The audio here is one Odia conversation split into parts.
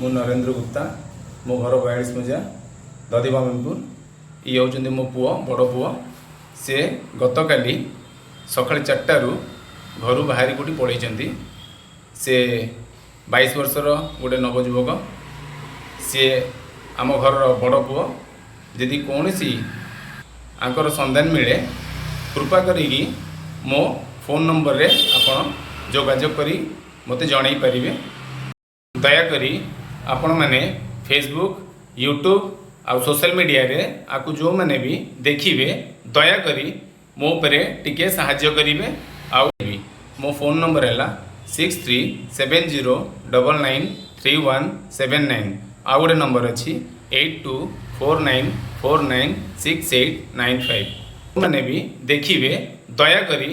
ମୁଁ ନରେନ୍ଦ୍ର ଗୁପ୍ତା। ମୋ ଘର 42 ମୌଜା, ଦଧିବାମନପୁର। ଇଏ ହେଉଛନ୍ତି ମୋ ପୁଅ, ବଡ଼ ପୁଅ। ସେ ଗତକାଲି ସକାଳ 4ଟାରୁ ଘରୁ ବାହାରି କେଉଁଠି ପଳେଇଛନ୍ତି। ସେ 22 ବର୍ଷର ଗୋଟେ ନବଯୁବକ। ସିଏ ଆମ ଘରର ବଡ଼ ପୁଅ। ଯଦି କୌଣସି ୟାଙ୍କର ସନ୍ଧାନ ମିଳେ, କୃପା କରିକି ମୋ ଫୋନ୍ ନମ୍ବରରେ ଆପଣ ଯୋଗାଯୋଗ କରି ମୋତେ ଜଣାଇ ପାରିବେ। ଦୟାକରି ଆପଣମାନେ ଫେସବୁକ୍, ୟୁଟ୍ୟୁବ୍ ଆଉ ସୋସିଆଲ ମିଡ଼ିଆରେ ଆକୁ ଯେଉଁମାନେ ବି ଦେଖିବେ, ଦୟାକରି ମୋ ଉପରେ ଟିକେ ସାହାଯ୍ୟ କରିବେ। ଆଉ ମୋ ଫୋନ୍ ନମ୍ବର ହେଲା 6370993179। ଆଉ ଗୋଟେ ନମ୍ବର ଅଛି 8249496895। ମାନେ ବି ଦେଖିବେ, ଦୟାକରି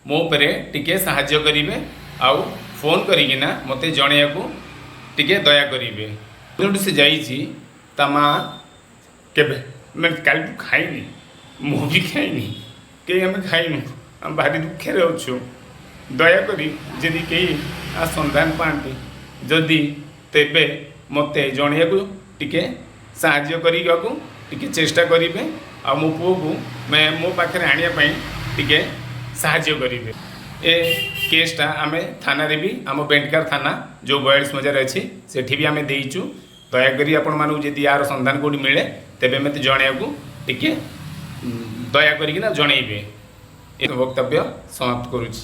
ମୋ ଉପରେ ଟିକେ ସାହାଯ୍ୟ କରିବେ ଆଉ ଫୋନ୍ କରିକିନା ମୋତେ ଜଣାଇବାକୁ ଟିକେ ଦୟା କରିବେ। ଯେଉଁଠି ସେ ଯାଇଛି, ତା ମା କେବେ ମାନେ କାଲିଠୁ ଖାଇନି, ମୁଁ ବି ଖାଇନି, କେହି ଆମେ ଖାଇନୁ। ଆମେ ଭାରି ଦୁଃଖରେ ଅଛୁ। ଦୟାକରି ଯଦି କେହି ୟା ସନ୍ଧାନ ପାଆନ୍ତି ଯଦି, ତେବେ ମୋତେ ଜଣାଇବାକୁ ଟିକେ ସାହାଯ୍ୟ କରିବାକୁ ଟିକେ ଚେଷ୍ଟା କରିବେ ଆଉ ମୋ ପୁଅକୁ ମୋ ପାଖରେ ଆଣିବା ପାଇଁ ଟିକେ ସାହାଯ୍ୟ କରିବେ। ଏ କେସ୍ଟା ଆମେ ଥାନାରେ ବି, ଆମ ବେଣ୍ଟକାର ଥାନା ଯେଉଁ 42 ମୌଜାରେ ଅଛି, ସେଠି ବି ଆମେ ଦେଇଛୁ। ଦୟାକରି ଆପଣମାନଙ୍କୁ ଯଦି ୟାର ସନ୍ଧାନ କେଉଁଠି ମିଳେ, ତେବେ ମୋତେ ଜଣାଇବାକୁ ଟିକେ ଦୟା କରିକିନା ଜଣାଇବେ। ଏ ବକ୍ତବ୍ୟ ସମାପ୍ତ କରୁଛି।